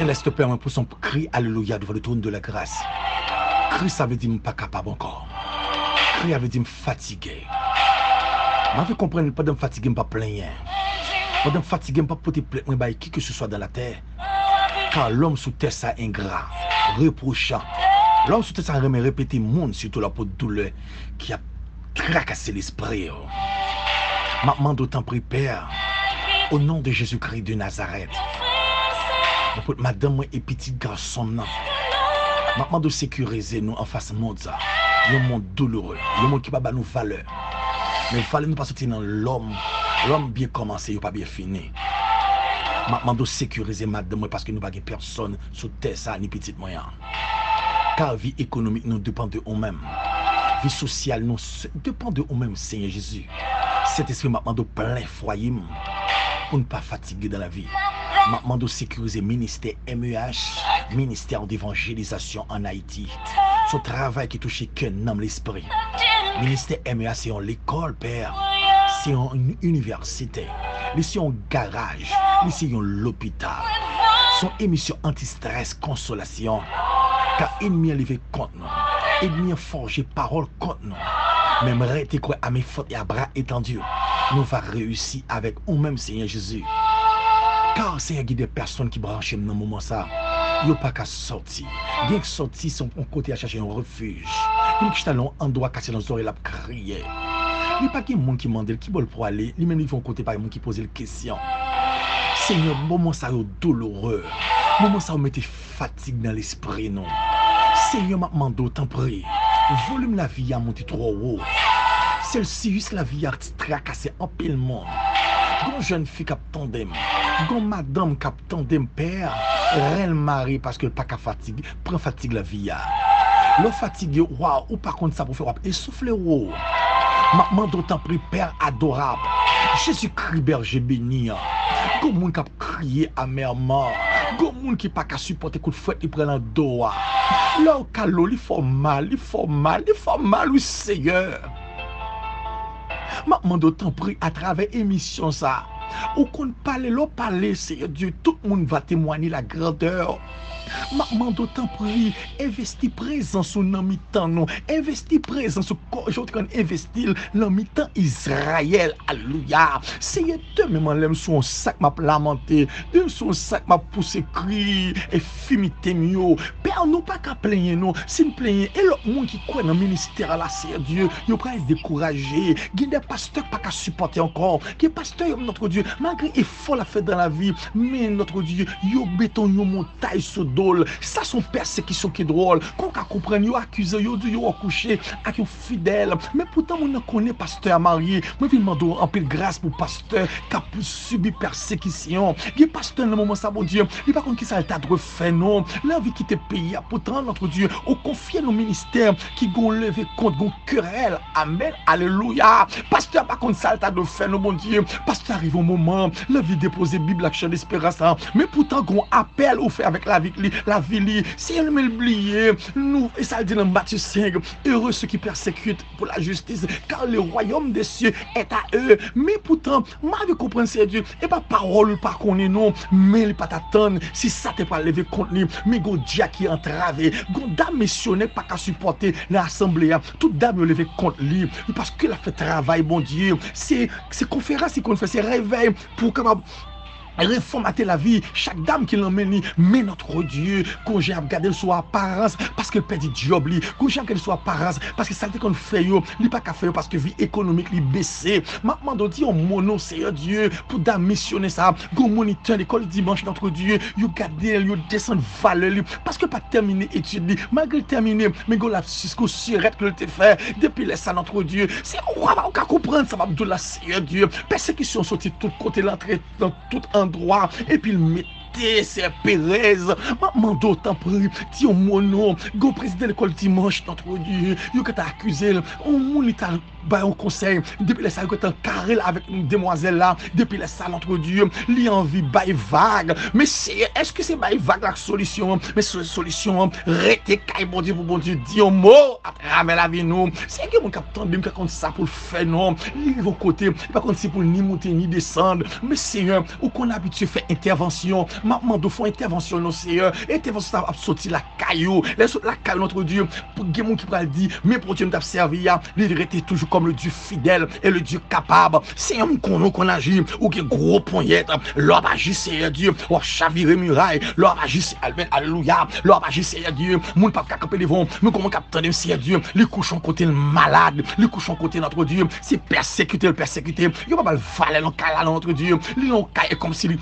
Lès te pè mwen pou son kri alelouya devan le trône de la grâce. Kri sa vle di m pa kapab ankò. Kri a vle di m fatige. M ave konprann pandan m fatige m p ap plenyen. Pandan m fatige m p ap pote plent mwen bay ki ke se swa dan latè. Kar lòm sou tè sa engra, repwochan. Lòm sou tè sa renmen repete moun, sitou lè w ap pot doulè ki ap trakase lespri w. M ap mande w tanpri, Pè, o non de Jezikri de Nazarèt, mwen pot madanm mwen e pitit gason m nan. M ap mande w sekirize nou anfas mond sa. Yon mond douloure, yon mond ki pa ba nou valè. Men valè nou pa soti nan lòm. Lòm byen kòmanse, yo pa byen fini. M ap mande w sekirize madanm mwen paske nou pa gen pèsòn sou tè sa ni pitit mwen an. Kar vi ekonomik nou depann de ou menm. Vi sosyal nou s- depann de ou menm, Senyè Jezi. Sentespri, m ap mande w plen fwaye m pou n pa fatige dan lavi. M ap mande w sekirize ministè M E H, ministè devanjelizasyon ann Ayiti. Se yon travay ki touche kè, nanm, lespri. Ministè M E H se yon lekòl, Pè. Se yon inivèsite. Li se yon garaj. Li se yon lopital. Se yon emisyon anti-strès, konsolasyon. Ka ènmi an leve kont nou. Ènmi an fòje pawòl kont nou. Men m rete kwè à main forte et à bras étendu, nou va reyisi avèk ou menm, Senyè Jezi. Kar, Senyè, gen de pèsòn ki branche m nan moman sa. Yo pa ka sòti. Gen k sòti se yon kote y al chache yon refij. Gen moun ki chita nan yon andwa kase nan zòrèy l ap kriye. Li pa gen moun ki mande l ki bò l pwale, li menm li rive yon kote pa gen moun ki poze l kesyon. Senyè, moman sa yo douloure. Moman sa yo mete fatig nan lespri nou. Senyè, m ap mande w, tanpri, volim lavi a monte twò wo. Sèl siyis lavi a trakase anpil moun. Gon jèn fi k ap tande m. Gon madanm k ap tande m, Pè, ren l mare paske l pa ka fatig, pran fatig lavi a. Lè w fatige, waw, ou pa konn sa pou fè, w ap esoufle wo. M ap mande w, tanpri, Pè adorab, Jezikri, bèje beni an. Gon moun k ap kriye amèman. Gon moun ki pa ka sipòte kout frèt li pran nan do a. Lè w kalo, li fè w mal, li fè w mal, li fè w mal, wi, Seyè. M ap mande w, tanpri, atravè emisyon sa, ou konn pale, lè w pale, Seyè Dye, tout moun va temwanye la grandè. M ap mande w, tanpri, envesti prezans ou nan mitan nou. Envesti prezans ou, jan w te konn envesti l nan mitan Izrayèl. Alelouya. Seyè, demen m anlè m sou yon sak m ap lamante. Demen m sou yon sak m ap pouse kri enfimite m yo. Pè, nou pa ka plenyen non. Si n plenyen, e lòt moun ki kwè nan ministè a la, Seyè Dye, yo pral dekouraje. Gen de pastè k pa ka sipòte ankò. Gen pastè yo, Notre Dieu, malgre efò l ap fè dan lavi, men, Notre Dieu, yo mete yon montay sou do l. Sa se yon pèsekisyon ki dwòl. Kon w ka konprann, yo akize w, yo di w yo wè w kouche ak yon fidèl. Men poutan moun nan konnen pastè a marye. Mwen vin mande w anpil gras pou pastè k ap sibi pèsekisyon. Gen pastè nan moman sa, Bondye, li pa konn kisa l ta dwe fè non. Li anvi kite peyi a. Poutan, Notre Dieu, ou konfye nou ministè ki gon leve kont, gon kerèl. Amèn. Alelouya. Pastè a pa konn sa l ta dwe fè non, Bondye. Pastè a rive yon moman, l anvi depoze Bib la ak chan desperans la. Men poutan, gon apèl ou fè avèk lavi li, lavi li. Seyè, men l bliye. Nou, e sa l di nan Matye senk, heureux ceux qui persécutent pour la justice, car le royaume des cieux est à eux. Men poutan, m anvi konprann, Seyè Dye, e pa pawòl ou pa konnen non, men li pa t atann si sa te pral leve kont li. Men gon dyak ki antrave, gon dam misyonè pa ka sipòte nan asanble a. Tout dam yo leve kont li, paske l ap fè travay Bondye. Se, se konferans li konn fè, se revèy pou w kapab refòmate lavi chak dam ki nan men li. Men Notre Dieu, gon jan y ap gade l sou aparans, paske l pèdi djòb li. Gon jan y ap gade l sou aparans, paske sa l te konn fè yo, li pa ka fè yo, paske vi ekonomik li bese. M ap mande w, di yon mo non, Seyè Dye, pou dam misyonè sa. Gon moun li te lekòl dimanch, Notre Dieu, yo gade l, yo desann valè li, paske l pa t tèmine etid li. Malgre l tèmine, men gon lapsis, gon sirèt ke l te fè. Depi lè sa, Notre Dieu, se ou, ou ka konprann sa m ap di w la, Seyè Dye. Pèsekisyon soti tout kote, l antre nan tout andwa, epi l mete se perèz. M ap mande w, tanpri, di yon mo non. Gon prezidan lekòl dimanch, Notre Dieu, yo gentan akize l. Yon moun li t al bay yon konsèy. Depi lè sa, yo gentan kare l avèk demwazèl la. Depi lè sa, Notre Dieu, li anvi bay vag. Men Seyè, èske se bay vag la k solisyon an? Men so-, solisyon an, rete kay Bondye pou Bondye di yon mo atravè lavi nou. Seyè, gen moun k ap tande m, ki pa konn sa pou l fè non. Li rive yon kote, li pa konn si pou l ni moute ni desann. Men Seyè, ou konn abitye fè entèvansyon. M ap mande w fè yon entèvansyon non Seyè. Entèvansyon sa ap soti lakay ou. Lè sot lakay ou Notre Dieu, pou gen moun ki pral di, men Bondye m t ap sèvi a, li rete toujou kòm le Dieu fidèle et le Dieu capable. Seyè, m konnen w konn aji, ou gen gwo ponyèt. Lè w ap aji Seyè Dye, w ap chavire miray. Lè w ap aji, amèn, alelouya. Lè w ap aji Seyè Dye, moun p ap ka kanpe devan w. Men kòman k ap tande m Seyè Dye, li kouche yon kote l malad, li kouche yon kote Notre Dieu, se pèsekite l pèsekite. Yo pa ba l valè nan kay la Notre Dieu. Li nan yon kay e kòmsi li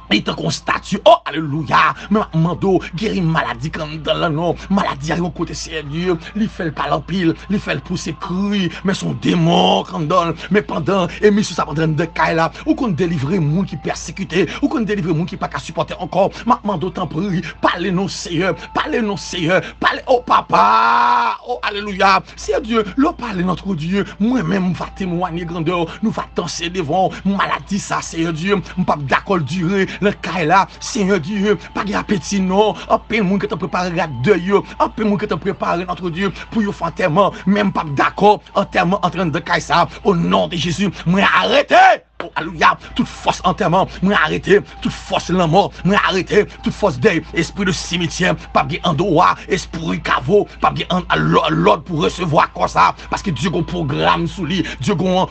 Li tankou yon estati. Oh, alelouya. Men m ap mande w, geri maladi k anndan l lan non. Maladi a yon kote, Seyè Dye. Li fè l pale anpil. Li fè l pouse kri. Men se yon demon k anndan l. Men pandan emisyon sa ap antre anndan kay la, ou konn delivre moun ki pèsekite. Ou konn delivre moun ki pa ka sipòte ankò. M ap mande w, tanpri, pale non, Seyè. Pale non, Seyè. Pale, oh, papa. Oh, alelouya. Seyè Dye, lè w pale Notre Dieu, mwen menm m va temwanye grandè w, nou va danse devan w. Maladi sa, Seyè Dye, m p ap dakò l dire nan kay la. Seyè Dye, pa gen apeti non. Anpil moun gentan prepare rad dèy yo. Anpil moun gentan prepare Notre Dieu pou yo fè antèman. Men m p ap dakò antèman antre anndan kay sa. O non de Jezi, mwen arete! Oh, alelouya. Tout fòs antèman, mwen arete. Tout fòs lanmò, mwen arete. Tout fòs dèy, espri de simityè, p ap gen andwa. Espri kavo, p ap gen an- lò- lòd pou resevwa kò sa. Paske Dye gon pwogram sou li. Dye gon,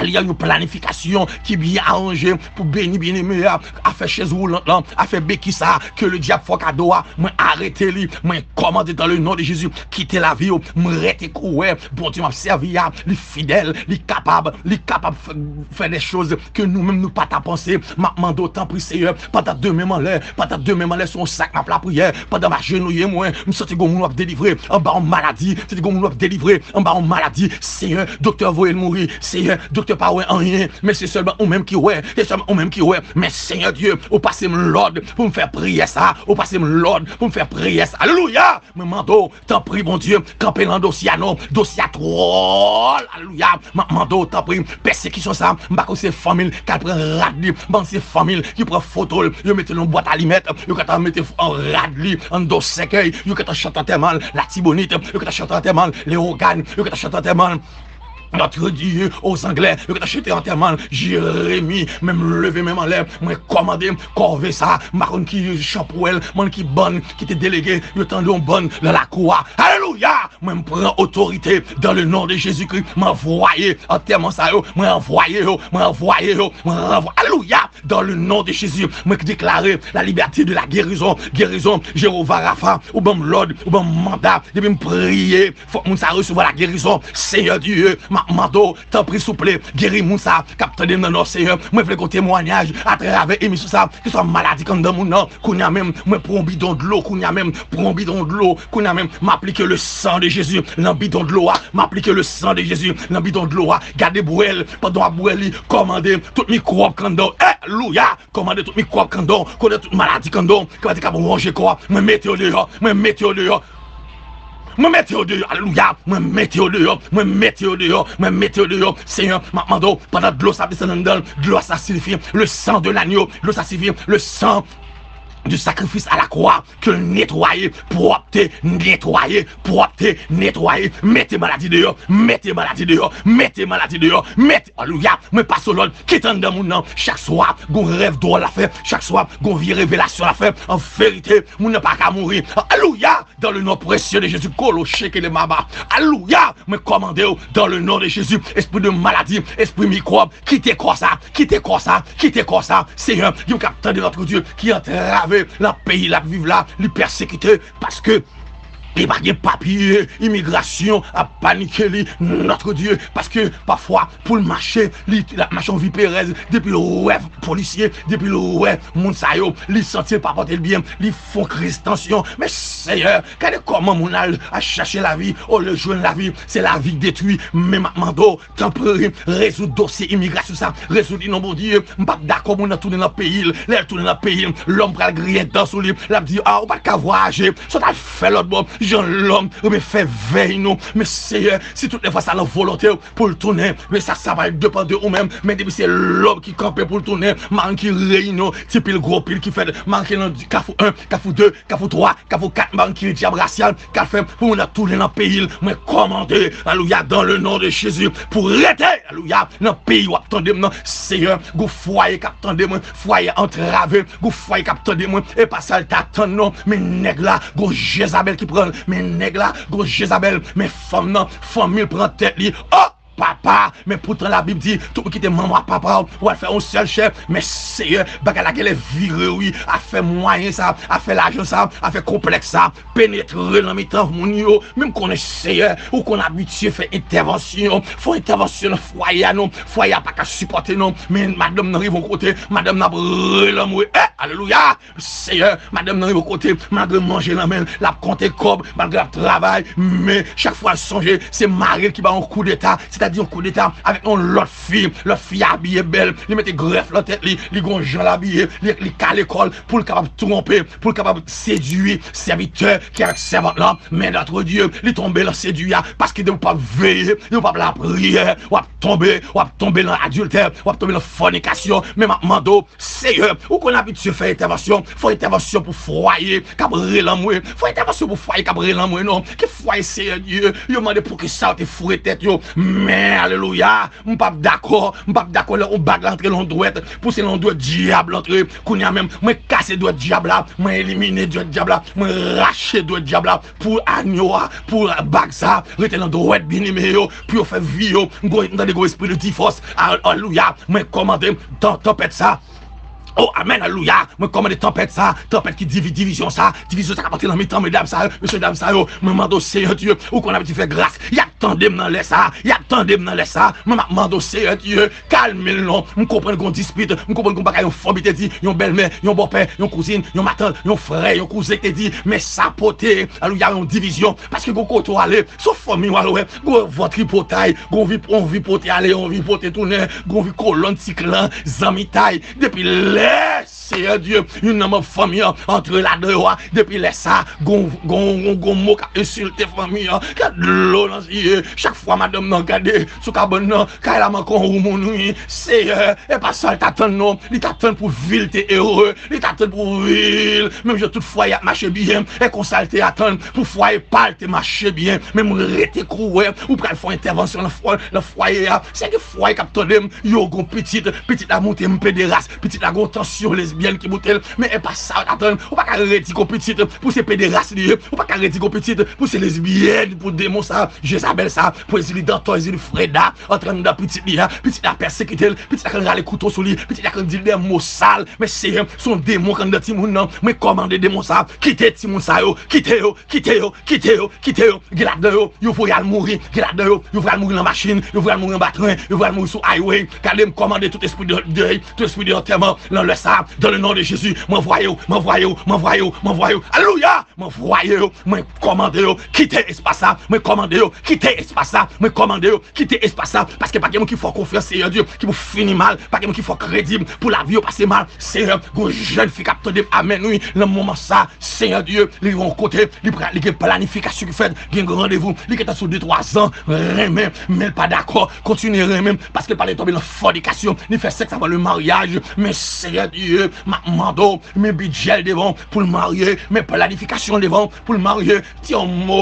alelouya, yon planifikasyon ki byen aranje pou beni byeneme a. Afè chèz woulant lan, afè beki sa ke le dyab fè w kado a, mwen arete li. Mwen kòmande dans le nom de Jésus, kite lavi w. Mwen rete kwè Bondye m ap sèvi a, li fidèl, li kapab, li kapab fè, fè de choz ke nou menm nou pa ta panse. M ap mande w, tanpri, Seyè, pandan demen m anlè, pandan demen m anlè sou yon sak, m ap lapriyè, pandan m ajenouye mwen, m santi gon moun w ap delivre anba yon maladi, santi gon moun w ap delivre anba yon maladi. Seyè, doktè voye l mouri. Seyè, doktè pa wè anyen, men se sèlman ou menm ki wè, se sèlman ou menm ki wè. Men Seyè Dye, ou pase m lòd pou m fè priyè sa, ou pase m lòd pou m fè priyè sa. Alelouya! Mwen mande w, tanpri, Bondye, kanpe nan dosye a non. Dosye a twò, alelouya. M ap mande w, tanpri, pèsekisyon sa, m pa konn se fanmi l k al pran rad li, m pa konn se fanmi l ki pran foto l, yo mete l nan bwat alimèt, yo gentan mete an rad li anndan sèkèy, yo gentan chante antèman l Latibonit, yo gentan chante antèman l Lewogàn, yo gentan chante antèman l Notre Dieu, o zanglè, yo gentan chante antèman l Jeremi, men m leve men m anlè, mwen kòmande kòve sa, m pa konn ki chanpwèl, m pa konn ki bann ki te delege, yo tande yon bann nan lakou a. Alelouya! Mwen, m pran otorite dans le nom de Jésus-Christ. M anvwaye antèman sa yo. Mwen anvwaye yo. Mwen anvwaye yo. Mwen anvwaye. Alelouya! Dans le nom de Jésus, mwen ki deklare la liberté de la guérison. Gerizon, Jewova Rafa, ou ban m lòd, ou ban m manda. Depi m priye, fòk moun sa resevwa la gerizon. Seyè Dye, m ap mande w, tanpri, souple, geri moun sa k ap tande m nan non, Seyè. Mwen vle gon temwayaj atravè emisyon sa. Keswa maladi k anndan moun nan, kounye a menm, mwen pran yon bidon dlo, kounye a menm, pran yon bidon dlo, kounye a menm, m aplike le sang de Jésus nan bidon dlo a, m aplike le sang de Jésus nan bidon dlo a, gade bwè l, pandan w ap bwè li, kòmande tout mikwòb k anndan w, alelouya, kòmande tout mikwòb k anndan w, kòmande tout maladi k anndan w, ki pa t ka wonje kò a, mwen mete yo deyò, mwen mete yo deyò. Mwen mete yo deyò, alelouya. Mwen mete yo deyò, mwen mete yo deyò, mwen mete yo deyò. Seyè, m ap mande w, pandan dlo sa ap desann anndan l, dlo sa siyifi le sang de l'agneau, dlo sa siyifi le sang du sacrifice à la croix, ke l netwaye, pwòpte, netwaye, pwòpte, netwaye. Mete maladi deyò, mete maladi deyò, mete maladi deyò, mete, alelouya. Mwen pase w lòd, kite anndan moun nan. Chak swa, gon rèv dwòl l ap fè, chak swa, gon vye revelasyon l ap fè. An verite, moun nan pa ka mouri. Alelouya! Dans le nom précieux de Jésus, kolo shekele maba. Alelouya! Mwen kòmande w, dans le nom de Jésus, espri de maladi, espri mikwòb, kite kò sa, kite kò sa, kite kò sa. Seyè, gen moun k ap tande Notre Dieu, ki antrave nan peyi l ap viv la, li pèsekite, paske li pa gen papye, imigrasyon ap panike li, Notre Dieu, paske pafwa pou l mache, li, l ap mache yon vi perèz, depi l wè polisye, depi l wè moun sa yo, li santi l pa pote l byen, li fè yon kriz tansyon. Men Seyè, gade kòman moun al, al chache lavi, olye jwenn lavi, se lavi k detwi. Men m ap mande w, tanpri, rezoud dosye imigrasyon sa, rezoud li non Bondye. M p ap dakò moun nan tounen nan peyi l. Lè l tounen nan peyi l, lòm pral griyen dan sou li. L ap di, a, ou pa t ka vwayaje, sa w t al fè lòt bò, jan lòm, ebyen fè vèy nou. Men Seyè, si tout lè fwa sa nan volonte w pou l tounen, men sa, sa va depann de ou menm. Men depi se lòm ki kanpe pou l tounen, marenn ki reyini, ti pil gwo pil ki fèt, marenn ki nan Kafou en, Kafou de, Kafou twa, Kafou kat, marenn ki dyab rasyal, k ap fè pou moun nan tounen nan peyi l. Mwen kòmande, alelouya, dans le nom de Jésus, pou rete, alelouya, nan peyi w ap tande m nan. Seyè, gon fwaye k ap tande mwen, fwaye antrave, gon fwaye k ap tande mwen, e pa sa l t atann non. Men nèg la, gon Jezabèl ki pran l, men nèg la, gon Jezabèl, men fanm nan, fanmi l pran tèt li. Oh! Papa, men poutan Labib di, tout moun ki te manman papa w, w al fè yon sèl chè. Men Seyè, bagay la genlè vire wi, afè mwayen sa, afè lajan sa, afè konplèks sa, penetre nan mitan moun yo. Men m konnen Seyè, ou konn abitye fè entèvansyon, fè yon entèvansyon nan fwaye a non, fwaye a pa ka sipòte non. Men madanm nan rive yon kote, madanm nan ap relanmwe. Eh, alelouya! Seyè, madanm nan rive kote, malgre manje nan men l, l ap konte kòb, malgre l ap travay, men chak fwa l sonje, se mari l ki ba yon koudeta, sètadi yon koudeta avèk yon lòt fi. Lòt fi a abiye bèl, li mete grèf nan tèt li, li gon jan l abiye, li, li kale kò l pou l kapab twonpe, pou l kapab sedui sèvitè ki avèk sèvant lan. Men Notre Dieu, li tonbe nan sedui a, paske depi w p ap veye, depi w p ap lapriyè, w ap tonbe, w ap tonbe nan adiltè, w ap tonbe nan fònikasyon. Men m ap mande w, Seyè, ou konn abitye fè entèvansyon, fè entèvansyon pou fwaye k ap relanmwe, fè entèvansyon pou fwaye k ap relanmwe non. Ki fwaye, Seyè Dye, yo mande poukisa yo te foure tèt yo. Men, alelouya, m p ap dakò, m p ap dakò lè yon bag la antre nan yon dwèt, pou se nan yon dwèt dyab l antre. Kounye a menm, mwen kase dwèt dyab la, mwen elimine dwèt dyab la, mwen rache dwèt dyab la, pou anyo a, pou bag sa, rete nan dwèt byeneme yo, pou yo fè vi yo, m tande gon espri de divòs, alelouya, mwen kòmande tan, tanpèt sa. Oh, amèn, alelouya. Mwen kòmande tanpèt sa, tanpèt ki divi, divizyon sa, divizyon sa k ap antre nan mitan medam sa yo, mesye dam sa yo. Mwen mande w, Seyè Dye, ou konn abitye fè gras. Y ap tande m nan lè sa, y ap tande m nan lè sa. Mwen m ap mande w, Seyè Dye, kalme l non. M konprann gon dispit, m konprann gon bagay, yon fanmi te di, yon bèlmè, yon bòpè, yon kouzin, yon matant, yon frè, yon kouzen te di, men sa pote, alelouya, yon divizyon. Paske gon kote w ale, se yon fanmi w al wè, gon vant tripotay, gon vi, yon vi pote ale, yon vi pote tounen, gon vi kolòn, tiklan, zanmitay. Depi lè, Seyè Dye, youn nan manm fanmi an antre ladan yo a, depi lè sa, gon, gon, gon, gon mo k ap ensilte fanmi an, k ap dlo nan zye. Chak fwa madanm nan gade sou kabann nan, kay la manke yon moun wi. Seyè, e pa sa l t atann non. Li t atann pou vi l te ere. Li t atann pou vi l, menm jan tout fwaye ap mache byen, e konsa l te atann pou fwaye pa l te mache byen. Men mwen rete kwè ou pral fè yon entèvansyon nan fwa-, nan fwaye a. Se gen fwaye k ap tande m, yo gon pitit, pitit la moute m pederas, pitit la gon tansyon lesbyèn ki moute l. Men e pa sa w t atann. Ou pa ka redi gon pitit pou se pederas li ye. Ou pa ka redi gon pitit pou se lesbyèn, pou demon sa, Jezabèl sa, pou Ezili Dantò, Ezili Freda, antre anndan pitit li a. Pitit la pèsekite l, pitit la konn rale kouto sou li, pitit la konn di l de mo sal. Men Seyè, se yon demon k anndan timoun nan. Mwen kòmande demon sa, kite timoun sa yo, kite yo, kite yo, kite yo, kite yo. Gen ladan yo, yo voye al mouri. Gen ladan yo, yo voye al mouri nan machin, yo voye al mouri anba tren, yo voye al mouri sou highway. Gade, m kòmande tout espri de dèy, tout espri de antèman nan lè sa, dans le nom de Jésus, mwen voye w, mwen voye w, mwen voye w, mwen voye w. Alelouya! Mwen voye yo, mwen kòmande yo, kite espas la, mwen kòmande yo, kite espas la, mwen kòmande yo, kite espas la, paske pa gen moun ki fè w konfyans, Seyè Dye, ki pou fini mal, pa gen moun ki fè w kredib pou lavi yo pase mal, Seyè, gon jèn fi k ap tande m, amèn, wi, nan moman sa, Seyè Dye, li yon kote, li pral, li gen planifikasyon ki fèt, gen randevou, li gentan sou de twa zan, renmen, men l pa dakò, kontinye renmen, paske l pale tonbe nan fònikasyon, li fè sèks avan le maryaj, men Seyè Dye, m ap mande w, men bidjè l devan w pou l marye, men planifikasyon l devan w pou l marye. Di yon mo,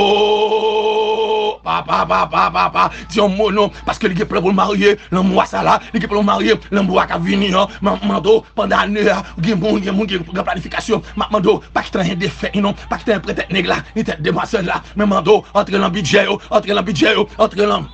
papa, papa, papa, di yon mo non, paske li gen plan pou l marye nan mwa sa la, li gen plan pou l marye nan mwa k ap vini an. M ap mande w, pandan ane a, gen moun, gen moun ki gen planifikasyon, m ap mande w, pa kite anyen defèt li non, pa kite anyen pran tèt nèg la, ni tèt demwazèl la, men mande w, antre nan bidjè yo, antre nan bidjè yo, antre nan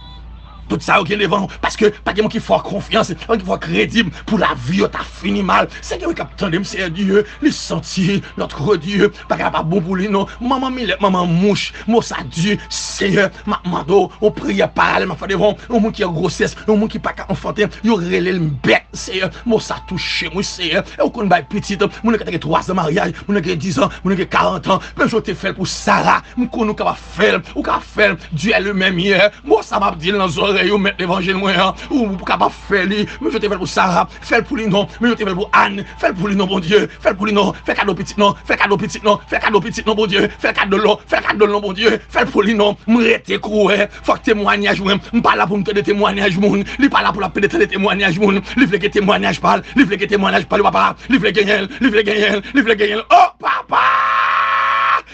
tout sa yo gen devan w, paske pa gen moun ki fè w konfyans, pa gen moun ki fè w kredib pou lavi yo ta fini mal. Se gen moun k ap tande m, Seyè Dye, li santi, Notre Dye, bagay la pa bon pou li non. Manman milèt, manman mouch, mo sa di, Seyè, m ap mande w, yon priyè paralèl m ap fè devan w, yon moun ki an gwosès, yon moun ki pa ka anfanten, yo rele l bèt, Seyè, mo sa touche m, wi, Seyè. E ou konn bay pitit, moun nan gentan gen twa zan maryaj, moun nan gen diz an, moun nan gen karant an, menm jan w te fè l pou Sara, m konnen ou kapab fè l, ou kapab fè l, Dye le menm yè, mo sa m ap di l nan zòrèy Yo mèt levanjil mwen an, ou, ou kapab fè li, men yo te fè l pou Sara, fè l pou li non, men yo te fè l pou Ann, fè l pou li non, Bondye, fè l pou li non, fè kado pitit non, fè kado pitit non, fè kado pitit non, Bondye, fè kado l non, fè kado l non, Bondye, fè l pou li non, m rete kwè, fòk temwanyaj mwen, m pa la pou m tande temwanyaj moun, li pa la pou l ap tande temwanyaj moun, li vle gen temwanyaj pa l, li vle gen temwanyaj pa l, papa, li vle genyen l, li vle genyen l, li vle genyen l, o papa!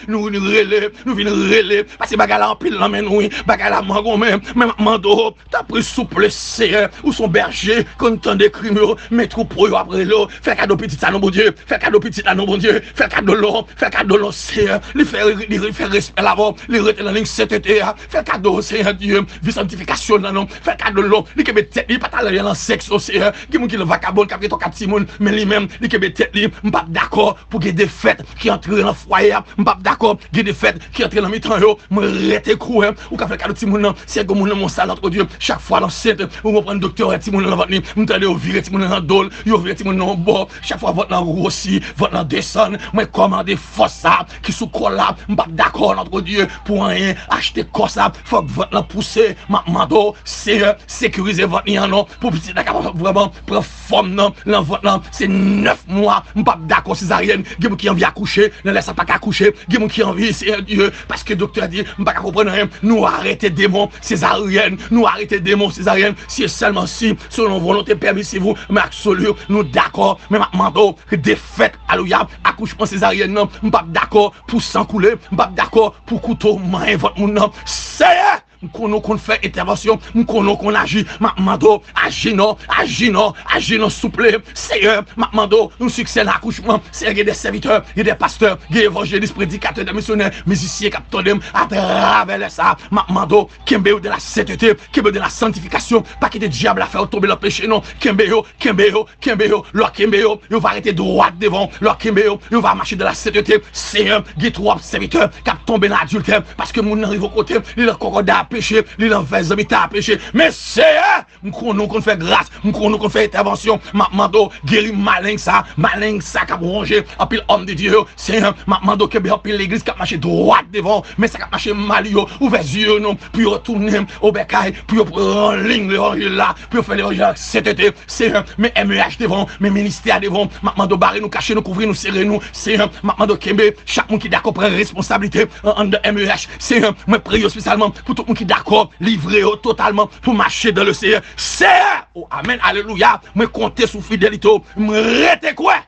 Nou vin rele, nou vin rele, paske bagay la anpil nan men nou, wi, bagay la mangonmen, men m ap mande w, tanpri souple, Seyè, ou se yon bèje, konn tande kri m yo, men twoupo yo ap rele w, fè kado pitit sa non, Bondye, fè kado pitit la non, Bondye, fè kado l non, fè kado l non, Seyè, li fè, li fè respè l avè w, li rete nan liy sentete a, fè kado, Seyè Dye, vi santifikasyon nan non, fè kado l non, li kenbe tèt li, li pa t al nan sèks, o Seyè, gen moun ki nan vakabon, k ap gen twa kat timoun, men li menm, li kenbe tèt li, m p ap dakò pou gen defèt ki antre nan fwaye a, m p ap dakò gen defèt ki antre nan mitan yo, mwen rete kwè, ou ka fè kado timoun nan, si gen moun nan mon sal, Notre Dieu, chak fwa l ansent, ou konprann doktè wè timoun nan nan vant li, m tande yo vire timoun nan nan do l, yo vire timoun nan yon bò, chak fwa vant lan gwosi, vant lan desann, mwen kòmande fòs sa ki sou kò l la, m p ap dakò, Notre Dieu, pou anyen achte kò sa, fòk vant lan pouse, m ap mande w, Seyè, sekirize vant li an non, pou pitit la kapab vrèman pran fòm nan, nan vant lan, se nèf mwa, m p ap dakò sezaryèn, gen moun ki anvi akouche, nan lè sa pa ka akouche, gen moun ki anvi, Seyè Dye, paske doktè di, m pa ka konprann anyen, nou arete demon sezaryèn, nou arete demon sezaryèn, si e sèlman si, selon volonte pèmisiv ou, men absoli, nou dakò, men m ap mande w, defèt, alelouya, akouchman sezaryèn nan, m p ap dakò pou san koule, m p ap dakò pou kouto manyen vant moun nan, Seyè! M konnen w konn fè entèvansyon, m konnen w konn aji, m ap mande w, aji non, aji non, aji non, souple, Seyè, m ap mande w, yon siksè nan akouchman, Seyè, gen de sèvitè, gen de pastè, gen evanjelis, predikatè, de misyonè, mizisyen k ap tande m atravè lè sa, m ap mande w, kenbe yo dans la sainteté, kenbe yo dans la sanctification, pa kite dyab la fè yo tonbe nan peche non, kenbe yo, kenbe yo, kenbe yo, lè w kenbe yo, yo va rete dwat devan w, lè w kenbe yo, yo va mache dans la sainteté, Seyè, gen twòp sèvitè k ap tonbe nan adiltè, paske moun nan rive yon kote, li nan kòkòday a peche, li nan vès zanmitay a peche. Men Seyè, m konnen w konn fè gras, m konnen w konn fè entèvansyon, m ap mande w, geri maleng sa, maleng sa k ap wonje anpil òm de Dye yo, Seyè, m ap mande w, kenbe anpil legliz k ap mache dwat devan w, men sa k ap mache mal yo, ouvè zye yo non, pou yo tounen o bèkay, pou yo pran liy levanjil la, pou yo fè levanjil la ak sentete, Seyè, men M E H devan w, men ministè a devan w. M ap mande w bare nou, kache nou, kouvri nou, sere nou. Seyè, m ap mande w kenbe chak moun ki dakò pran responsablite an, anndan M E H. Seyè, mwen priye espesyalman pou tout moun ki dakò livre yo totalman pou mache dans le Seyè. Seyè! O, amèn, alelouya! Mwen konte sou fidelite w. Mwen rete kwè.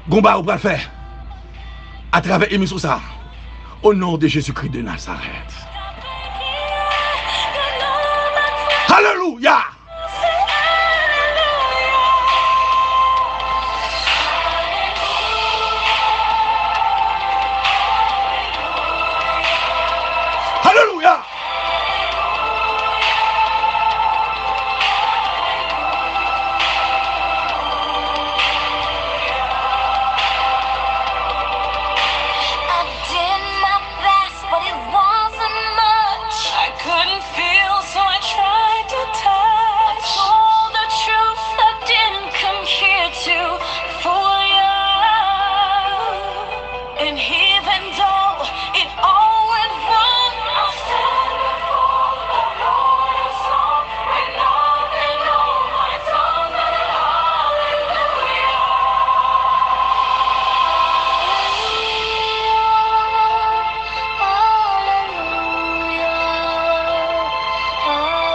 Gon bagay ou pral fè atravè emisyon sa a. Au nom de Jésus-Christ de Nazareth. Alelouya! Alelouya! I did my best, but it wasn't much. I couldn't feel, so I tried to touch. I told the truth, I didn't come here to fool you. And even though it all went wrong, I'll stand before the Lord in song, with nothing on my tongue but hallelujah. Hallelujah.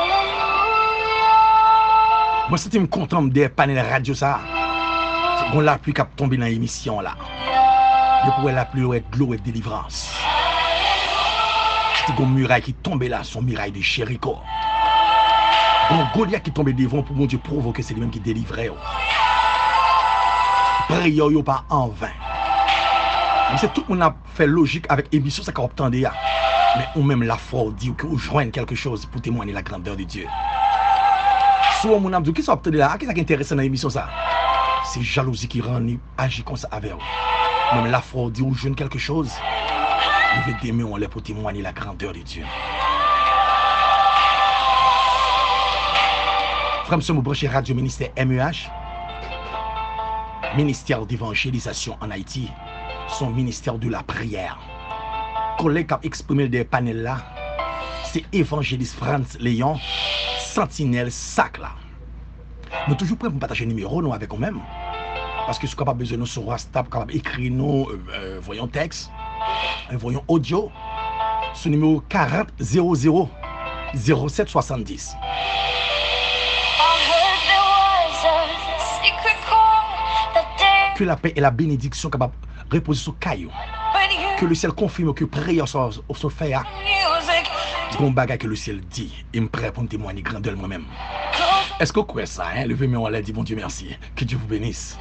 Hallelujah. Mwen santi m kontan m dèyè panèl radyo sa a. Se gon lapli k ap tonbe nan emisyon an la. Depi w wè lapli, w wè dlo, w wè delivrans. Se te gon miray ki tonbe la, se yon miray de Jeriko. Gon Golyat ki tonbe devan w pou Bondye pwovoke, se li menm ki delivre w. Priyè w yo pa anven. Men se tout moun ap fè lojik avèk emisyon sa k w ap tande a. Men ou menm, lafwa w di w ke ou jwenn kèlke choz pou temwanye la grandeur de Dieu. Si w wè moun ap di w, "Kisa w ap tande la? A kisa ki enterese nan emisyon sa?" Se jalouzi ki rann li aji konsa avè w. Ou menm, lafwa w di w jwenn kèlke choz. Leve de men w anlè pou temwanye la grandeur de Dieu. Frè m, sè m, ou branche radyo ministè M E H. Ministère d'évangélisation en Haïti, se yon ministè de la priyè. Kòlèg k ap eksprime l dèyè panèl la, Se Evanjelis Frantz Léon, Santinèl Sak la. Nou toujou prè pou pataje nimewo nou avèk ou menm. Paske si w kapab bezwen nou sou WhatsApp, w kapab ekri nou, euh, euh, voye yon tèks, euh, voye yon odyo sou nimewo karant zewo zewo zewo sèt swasanndis. Que la paix et la bénédiction kapab repoze sou kay ou. Que le ciel confirme que priyè sa w sot fè a gon bagay ke le ciel di. E m prè pou m temwanye grandè l mwen menm. Èske w kwè sa, hein? Leve men w anlè, di Bondye mèsi. Que Dieu vous bénisse.